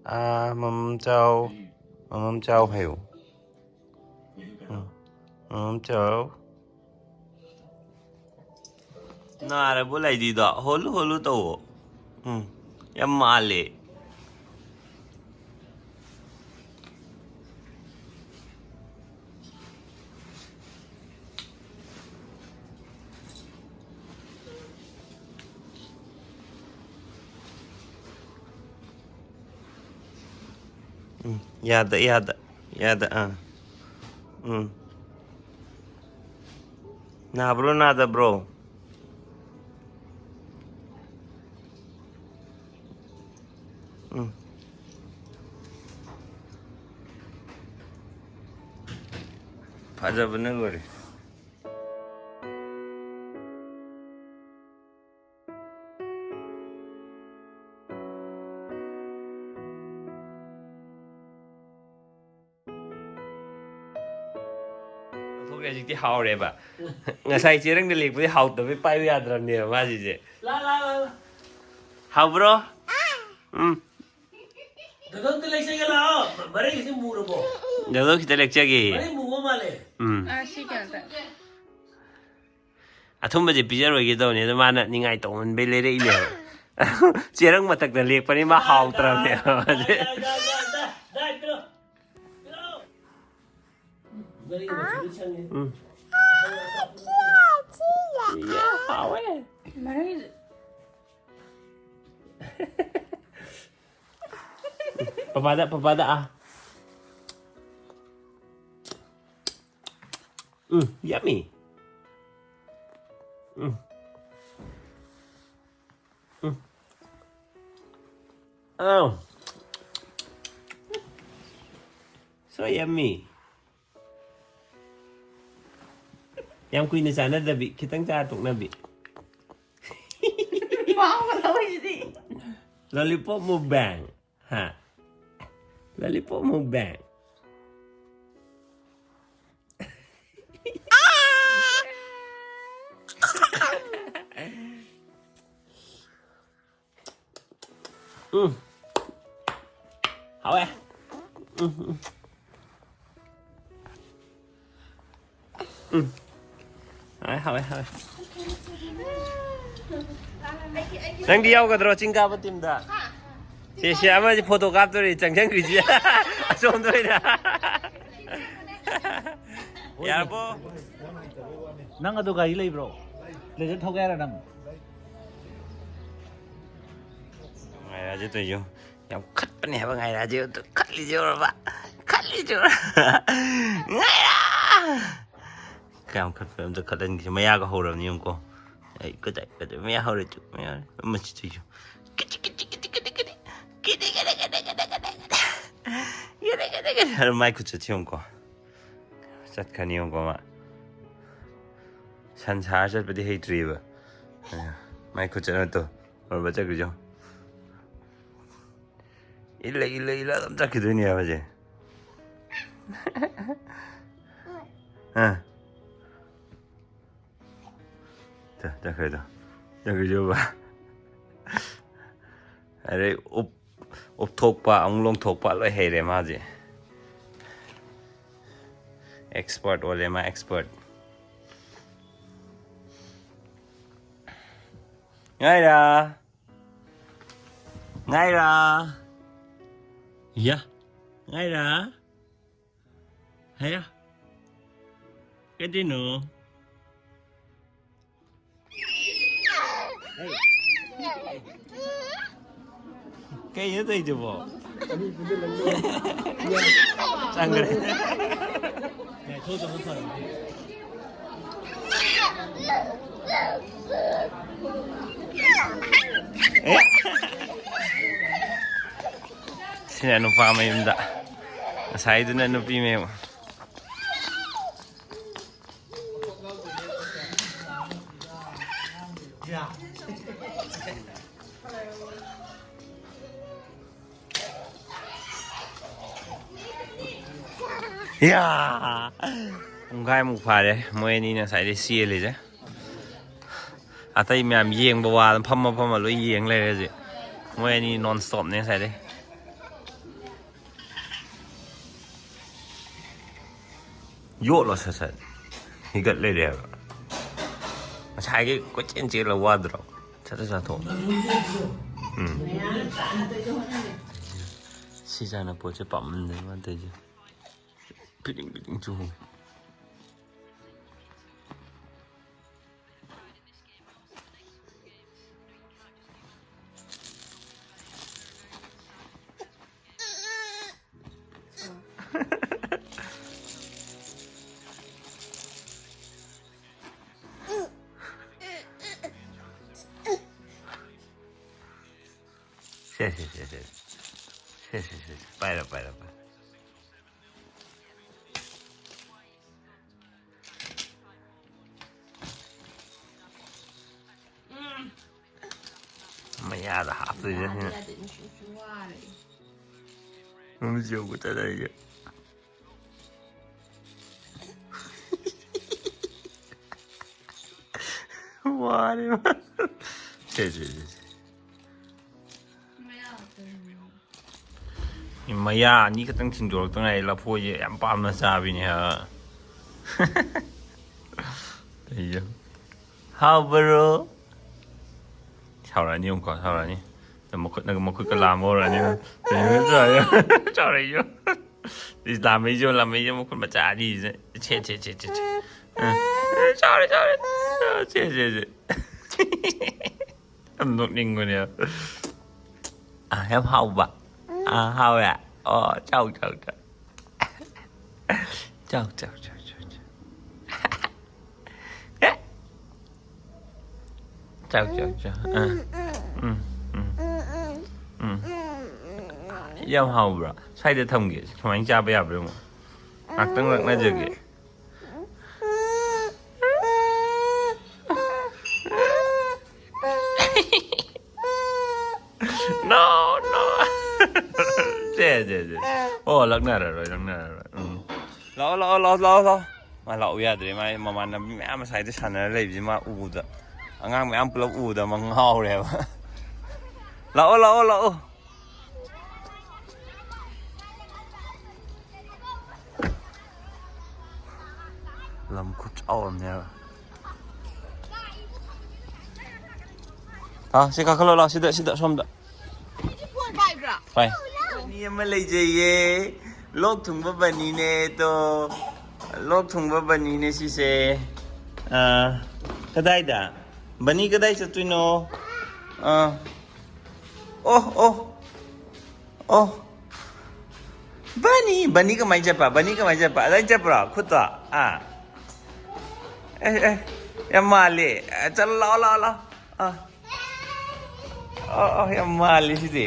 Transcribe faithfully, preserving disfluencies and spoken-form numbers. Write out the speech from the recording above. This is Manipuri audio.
ꯑꯥ, ꯃꯃꯝ ꯆꯥꯎ꯫ ꯃꯃꯝ ꯆꯥꯎ ꯍꯥꯏꯌꯨ꯫ ꯎꯝ꯫ ꯃꯃꯝ ꯆꯥꯎ꯫ ꯅꯥꯔꯕꯣ ꯂꯩꯗꯤꯗꯣ? ꯍꯣꯂꯨ ꯍꯣꯂꯨ ꯇꯧꯋꯣ꯫ ꯎꯝ꯫ ꯌꯥꯝ ꯃꯥꯜꯂꯦ꯫ ꯎꯝ, ꯌꯥꯗ, ꯌꯥꯗ, ꯌꯥꯗ, ꯑꯥ꯫ ꯎꯝ꯫ ꯅꯥꯕ꯭ꯔꯣ, ꯅꯥꯗꯕ꯭ꯔꯣ? ꯎꯝ꯫ ꯐꯖꯕꯅ ꯂꯣꯏꯔꯦ꯫ ꯂꯧꯊꯣꯛꯈ꯭ꯔꯦ, ꯍꯧꯖꯤꯛꯇꯤ ꯍꯥꯎꯔꯦꯕ꯫ ꯉꯁꯥꯏ ꯆꯦꯔꯪꯗ ꯂꯦꯛꯄꯗꯤ ꯍꯥꯎꯇꯕꯩ ꯄꯥꯏꯕ ꯌꯥꯗ꯭ꯔꯕꯅꯦꯕ ꯃꯥꯁꯤꯁꯦ꯫ ꯂꯥ, ꯂꯥ, ꯂꯥ, ꯂꯥ꯫ ꯍꯥꯎꯕ꯭ꯔꯣ? ꯎꯝ꯫ ꯗꯣꯗꯣꯟꯗ ꯂꯩꯖꯒꯦ ꯂꯥꯛꯑꯣ꯫ ꯃ-, ꯃꯔꯩꯒꯁꯦ ꯃꯨꯔꯕꯣ? ꯗꯣꯗꯣ ꯈꯤꯇ ꯂꯦꯛꯆꯒꯦ꯫ ꯃꯔꯩ ꯃꯨꯕ ꯃꯥꯜꯂꯦ꯫ ꯎꯝ꯫ ꯑꯥ, ꯁꯤ ꯀꯩꯅꯣ ꯇꯧ꯫ ꯑꯊꯨꯝꯕꯁꯦ ꯄꯤꯖꯔꯣꯏꯒꯦ ꯇꯧꯅꯤ, ꯑꯗꯣ ꯃꯥꯅ ꯅꯤꯡꯉꯥꯏ ꯇꯧꯃꯟꯕꯩ ꯂꯩꯔꯛꯏꯅꯦꯕ꯫ ꯆꯦꯔꯪ ꯃꯊꯛꯇ ꯂꯦꯛꯄꯅꯤ, ꯃꯥ ꯍꯥꯎꯇ꯭ꯔꯕꯅꯦꯕ꯫ ꯗꯥꯏ, ꯗꯥꯏ, ꯗꯥꯏ, ꯗꯥꯏ, ꯗꯥꯏ, ꯄꯤꯔꯛꯑꯣ꯫ ꯄꯤꯔꯛꯑꯣ꯫ ꯃꯔꯩ ꯃꯨꯕ ꯁꯪꯉꯦ꯫ ꯎꯝ꯫ ꯌꯥ, ꯍꯥꯎꯋꯦ꯫ ꯃꯔꯩ ꯄꯄꯥꯗ, ꯄꯄꯥꯗ, ꯑꯥ꯫ ꯎꯝ, yummy. ꯎꯝ꯫ ꯎꯝ꯫ ꯑꯥꯎ꯫ So yummy. ꯌꯥꯝ ꯀꯨꯏꯅ ꯆꯥꯅꯗꯕꯤ, ꯈꯤꯇꯪ ꯆꯥꯔ ꯇꯣꯛꯅꯕꯤ꯫ ꯃꯥꯡꯕ ꯂꯧꯔꯤꯁꯤꯗꯤ꯫ Lollipop mukbang꯫ ꯍꯥ? Lollipop mukbang꯫ ꯎꯝ꯫ ꯍꯥꯎꯋꯦ꯫ ꯎꯝ, ꯎꯝ꯫ ꯎꯝ꯫ ꯍꯥꯎꯋꯦ, ꯍꯥꯎꯋꯦ, ꯍꯥꯎꯋꯦ꯫ ꯅꯪꯗꯤ ꯌꯥꯎꯒꯗ꯭ꯔꯣ ꯆꯤꯡ ꯀꯥꯕ ꯇꯤꯝꯗ? ꯁꯦ, ꯁꯦ, ꯑꯃꯁꯦ ꯐꯣꯇꯣ ꯀꯥꯞꯇꯣꯔꯤ, ꯆꯪꯁꯟꯈ꯭ꯔꯤꯁꯤ꯫ ꯑꯁꯣꯝꯗ ꯑꯣꯏꯅ꯫ ꯌꯥꯔꯕꯣ? ꯅꯪ ꯑꯗꯨ ꯒꯥꯔꯤ ꯂꯩꯕ꯭ꯔꯣ? ꯂꯦꯖꯔ ꯊꯧꯒꯦ ꯍꯥꯏꯔꯣ ꯅꯪ? ꯉꯥꯏꯔꯁꯦ ꯇꯧꯏꯁꯦ꯫ ꯌꯥꯝ ꯈꯠꯄꯅꯦ ꯍꯥꯏꯕ ꯉꯥꯏꯔꯥꯁꯦ꯫ ꯑꯗꯨ ꯈꯠꯂꯤꯁꯦ ꯎꯔꯕ? ꯈꯠꯂꯤꯁꯦ ꯎꯔꯕ? ꯉꯥꯏꯔꯥ! ꯀꯌꯥꯝ ꯈꯠꯄ ꯑꯝꯇ ꯈꯠꯍꯟꯈꯤꯁꯦ꯫ ꯃꯌꯥꯒ ꯍꯧꯔꯕꯅꯤ ꯌꯦꯡꯉꯨꯀꯣ꯫ ꯑꯩ ꯀꯗꯥꯏ, ꯀꯗꯥꯏ ꯃꯌꯥ ꯍꯧꯔꯦ ꯇꯨ, ꯃꯌꯥ ꯍꯧꯔꯦ꯫ ꯃꯁꯤ ꯇꯧꯏꯁꯦ꯫ ꯀꯤꯗꯤ, ꯀꯤꯗꯤ, ꯀꯤꯗꯤ꯫ ꯀꯤꯗꯤ, ꯀꯤꯗꯤ, ꯀꯤꯗꯤ꯫ ꯀꯤꯗꯤ, ꯀꯤꯗꯤ, ꯀꯤꯗꯤ꯫ ꯑꯗꯨ ꯃꯥꯏ ꯈꯨꯠꯆꯠꯁꯦ ꯌꯦꯡꯉꯨꯀꯣ꯫ ꯆꯠꯈ꯭ꯔꯅꯤ ꯌꯦꯡꯉꯨꯀꯣ ꯃꯥ꯫ ꯁꯟ ꯁꯥꯔ ꯆꯠꯄꯗꯤ ꯍꯩꯇ꯭ꯔꯤꯕ꯫ ꯃꯥꯏ ꯈꯨꯠꯆꯠ ꯑꯃ ꯇꯧ꯫ ꯎꯔꯕ ꯆꯠꯈ꯭ꯔꯤꯁꯦ ꯌꯦꯡꯉꯨ꯫ ꯏꯜꯂ, ꯏꯜꯂ, ꯏꯜꯂ ꯑꯗꯨꯝ ꯆꯠꯈꯤꯗꯣꯏꯅꯦꯕ ꯍꯧꯖꯤꯛ꯫ ꯑꯥ꯫ ꯆ-, ꯆꯠꯈ꯭ꯔꯦꯗꯣ꯫ ꯆꯠꯈ꯭ꯔꯤꯁꯦ ꯎꯕ? ꯑꯗꯩ ꯎꯞ-, ꯎꯞꯊꯣꯛꯄ, ꯑꯃꯨꯛ ꯂꯣꯡꯊꯣꯛꯄ ꯂꯣꯏ ꯍꯩꯔꯦ ꯃꯥꯁꯦ꯫ ꯑꯦꯛꯁꯄꯔꯠ ꯑꯣꯜꯂꯦ ꯃꯥ, ꯑꯦꯛꯁꯄꯔꯠ꯫ ꯉꯥꯏꯔꯥ꯫ ꯉꯥꯏꯔꯥ꯫ ꯌꯥ꯫ ꯉꯥꯏꯔꯥ꯫ ꯍꯌꯥ꯫ ꯀꯩꯗꯧꯅꯣ? ꯀꯩꯅꯣ ꯇꯧꯔꯤꯗꯨꯕꯣ? ꯆꯪꯈ꯭ꯔꯦ꯫ ꯑꯦ? ꯁꯤꯅ ꯅꯨꯄꯥ ꯃꯌꯨꯝꯗ, ꯉꯁꯥꯏꯗꯨꯅ ꯅꯨꯄꯤ ꯃꯌꯨꯝ꯫ ꯌꯥ! ꯄꯨꯡꯈꯥꯏꯃꯨꯛ ꯐꯥꯔꯦ ꯃꯣꯏ ꯑꯅꯤꯅ ꯉꯁꯥꯏꯗꯩ ꯆꯦꯜꯂꯤꯁꯦ꯫ ꯑꯇꯩ ꯃꯌꯥꯝ ꯌꯦꯡꯕ ꯋꯥꯗꯅ ꯐꯝꯃ ꯐꯝꯃ ꯂꯣꯏ ꯌꯦꯡ ꯂꯩꯔꯦ ꯍꯧꯖꯤꯛ꯫ ꯃꯣꯏ ꯑꯅꯤ ꯅꯣꯟ ꯁ꯭ꯇꯣꯞꯅꯦ ꯉꯁꯥꯏꯗꯩ꯫ ꯌꯣꯠꯂꯣ ꯁꯠ ꯁꯠ꯫ ꯍꯤꯒꯠ ꯂꯩꯔꯦ ꯍꯥꯏꯕ꯫ ꯉꯁꯥꯏꯒꯤ ꯀꯣꯏꯆꯦꯟ ꯆꯦꯜꯂ ꯋꯥꯗ꯭ꯔꯣ? ꯁꯠ ꯁꯠ ꯆꯥꯊꯣꯛꯑꯣ꯫ ꯎꯝ꯫ ꯁꯤ ꯆꯥꯅ ꯄꯣꯠꯁꯦ ꯄꯥꯝꯃꯟꯗꯅ ꯃꯥꯅ ꯇꯧꯔꯤꯁꯦ꯫ ꯄꯤꯗꯤꯡ ꯄꯤꯗꯤꯡ ꯆꯨꯍꯧ꯫ ꯁꯦ, ꯁꯦ, ꯁꯦ, ꯁꯦ꯫ ꯁꯦ, ꯁꯦ, ꯁꯦ, ꯁꯦ꯫ ꯄꯥꯏꯔꯣ, ꯄꯥꯏꯔꯣ, ꯄꯥꯏꯔꯣ꯫ ꯃꯌꯥꯗ ꯍꯥꯞꯇꯣꯏꯁꯦ ꯁꯤꯅ꯫ ꯌꯥꯗꯦ, ꯅꯨꯡꯁꯤꯠꯁꯨ ꯋꯥꯔꯦ꯫ ꯃꯃꯤꯠꯁꯦ ꯌꯧꯒꯦ ꯇꯧꯔꯦ ꯑꯩꯁꯦ꯫ ꯋꯥꯔꯦ ꯃꯥ꯫ ꯁꯦ, ꯁꯦ, ꯁꯦ, ꯁꯦ꯫ ꯃꯌꯥ ꯀꯩꯅꯣ? ꯃꯌꯥ ꯑꯅꯤ ꯈꯛꯇꯪ ꯊꯤꯟꯗꯣꯔꯛꯇ ꯉꯥꯏꯔꯤ꯫ ꯂꯐꯣꯏꯁꯦ ꯌꯥꯝ ꯄꯥꯝꯅ ꯆꯥꯕꯤꯅꯦ ꯍꯥꯏꯕ꯫ ꯑꯩꯁꯦ꯫ ꯍꯥꯎꯕ꯭ꯔꯣ? ꯁꯥꯎꯔꯛꯑꯅꯤ ꯑꯃꯨꯛꯀꯣ, ꯁꯥꯎꯔꯛꯑꯅꯤ꯫ ꯃꯈꯨꯠꯅꯒ, ꯃꯈꯨꯠꯀ ꯂꯥꯝꯕ ꯍꯧꯔꯛꯑꯅꯤ꯫ ꯀꯩꯅꯣ ꯇꯧꯔꯦ? ꯁꯥꯎꯔꯛꯏꯁꯦ꯫ ꯏꯁ, ꯂꯥꯝꯃꯛꯏꯁꯦ, ꯂꯥꯝꯃꯛꯏꯁꯦ, ꯃꯈꯨꯠ ꯃꯆꯥ ꯑꯅꯤꯁꯦ꯫ ꯁꯦ, ꯁꯦ, ꯁꯦ, ꯁꯦ, ꯁꯦ꯫ ꯑ, ꯆꯥꯎꯔꯦ, ꯆꯥꯎꯔꯦ꯫ ꯁꯦ, ꯁꯦ, ꯁꯦ꯫ ꯌꯥꯝ ꯅꯣꯛꯅꯤꯡꯕꯅꯦ꯫ ꯑ, ꯌꯥꯝ ꯍꯥꯎꯕ꯫ ꯑ, ꯍꯥꯎꯋꯦ꯫ ꯑꯣ, ꯆꯥꯎ, ꯆꯥꯎ, ꯆꯥꯎ꯫ ꯆꯥꯎ, ꯆꯥꯎ, ꯆꯥꯎ, ꯆꯥꯎ, ꯆꯥꯎ꯫ ꯆꯥꯎ, ꯆꯥꯎ, ꯆꯥꯎ꯫ ꯑ꯫ ꯎꯝ, ꯎꯝ꯫ ꯎꯝ꯫ ꯌꯥꯝ ꯍꯥꯎꯕ꯭ꯔꯥ? ꯁ꯭ꯋꯥꯏꯗ ꯊꯝꯒꯦ꯫ ꯁꯨꯃꯥꯏꯅ ꯆꯥꯕ ꯌꯥꯕ꯭ꯔꯥ ꯌꯦꯡꯉꯣ꯫ ꯉꯥꯛꯇꯪ ꯂꯛꯅꯖꯒꯦ꯫ No, no. ꯁꯦ, ꯁꯦ, ꯁꯦ꯫ ꯑꯣ, ꯂꯛꯅꯔꯔꯣꯏ, ꯂꯛꯅꯔꯔꯣꯏ꯫ ꯎꯝ꯫ ꯂꯥꯛꯑꯣ, ꯂꯥꯛꯑꯣ, ꯂꯥꯛꯑꯣ, ꯂꯥꯛꯑꯣ, ꯂꯥꯛꯑꯣ꯫ ꯃꯥ ꯂꯥꯛꯑꯣ ꯌꯥꯗ꯭ꯔꯦ꯫ ꯃꯥ ꯃꯃꯥꯟꯅꯕꯤ ꯃꯌꯥꯝ ꯑꯁ꯭ꯋꯥꯏꯗ ꯁꯥꯟꯅꯔ ꯂꯩꯕꯁꯦ ꯃꯥ ꯎꯕꯗ꯫ ꯑꯉꯥꯡ ꯃꯌꯥꯝ ꯄꯨꯂꯞ ꯎꯕꯗ ꯃꯥ ꯉꯥꯎꯔꯦꯕ꯫ ꯂꯥꯛꯑꯣ, ꯂꯥꯛꯑꯣ, ꯂꯥꯛꯑꯣ꯫ ꯂꯝ ꯈꯨꯠꯆꯥꯎ ꯑꯃꯅꯦꯕ꯫ ꯍꯥ, ꯁꯤ ꯀꯥꯈꯠꯂꯣ ꯂꯥꯎ, ꯁꯤꯗ, ꯁꯤꯗ, ꯁꯣꯝꯗ꯫ ꯐꯣꯟ ꯄꯥꯏꯕ꯭ꯔꯥ? ꯄꯥꯏ꯫ ꯕꯅꯤ ꯑꯃ ꯂꯩꯖꯩꯌꯦ꯫ ꯂꯣꯛ ꯊꯨꯡꯕ ꯕꯅꯤꯅꯦ ꯇꯣ꯫ ꯂꯣꯛ ꯊꯨꯡꯕ ꯕꯅꯤꯅꯦ ꯁꯤꯁꯦ꯫ ꯑꯥ, ꯀꯗꯥꯏꯗ? ꯕꯅꯤ ꯀꯗꯥꯏ ꯆꯠꯇꯣꯏꯅꯣ? ꯑꯥ꯫ ꯑꯣ, ꯑꯣ꯫ ꯑꯣ꯫ ꯕꯅꯤ, ꯕꯅꯤ ꯀꯃꯥꯏꯅ ꯆꯠꯄ? ꯕꯅꯤ ꯀꯃꯥꯏꯅ ꯆꯠꯄ? ꯑꯗꯨꯃꯥꯏꯅ ꯆꯠꯄ꯭ꯔꯣ? ꯈꯨꯠꯇꯣ? ꯑꯥ꯫ ꯑꯦ, ꯑꯦ꯫ ꯌꯥꯝ ꯃꯥꯜꯂꯦ꯫ ꯑ, ꯆꯠꯂꯣ, ꯂꯥꯛꯑꯣ, ꯂꯥꯛꯑꯣ, ꯂꯥꯛꯑꯣ꯫ ꯑꯥ꯫ ꯑꯣ, ꯑꯣ, ꯌꯥꯝ ꯃꯥꯜꯂꯤ ꯁꯤꯗꯤ꯫